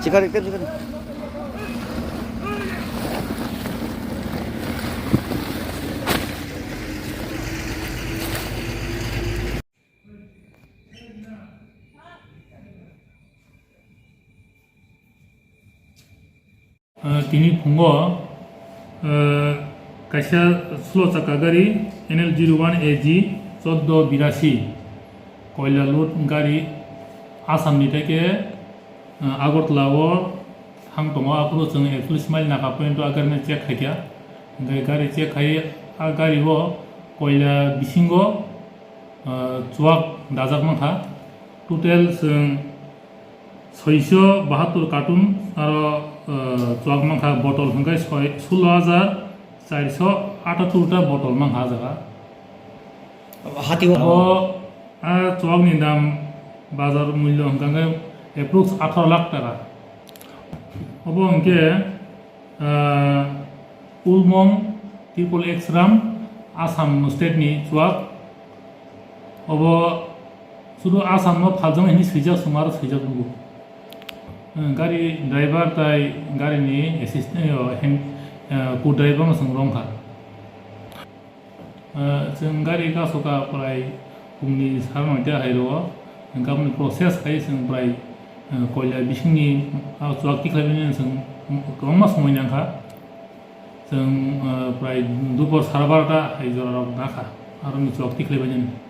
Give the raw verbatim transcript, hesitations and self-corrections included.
Chikari, tep chikari. Ah, tini phungo, ah, kaisa slow chakka gari N L zero one A G choddo birasi koila load gari Assam ni theke, ah, Agartala o thang tongo, aphuru chwng ekchollish mile naka porjonto a gari no check khaikha. Hwnkhe gari check khai a gari o koila bisingo, ah, chuak dajak mankha. Total chwng soiso bahattor carton aro, ah, chuak mankha, botol hwnkhe soi, sullo hajar charso atattor ta botol mankha ah jaga. Hati o. Abo, ah, chuak ni dam bazar mullo hwnkhe approx atharo lakh taka. Obo hwnkhe, ah, Ulmong Triple X Ram, Assam state ni chuak. Obo sudu Assam no phaljak hwnwi swijak, chwng aro swijak nugo. Eh, gari driver tai gari ni assistant, eh, hand, eh, co-driver no chwng romkha. Eh, chwng gari kasoka prai pungni sar noita hai rwo, hwnkhe aboni process khai chwng prai, eh, koila bisingni, ah, chuak tikhlai bini chwng kwbangma somoi nangkha. Chwng, eh, prai dupor sara barota hai jorarok nakha, aroni chuak tikhlai bainani.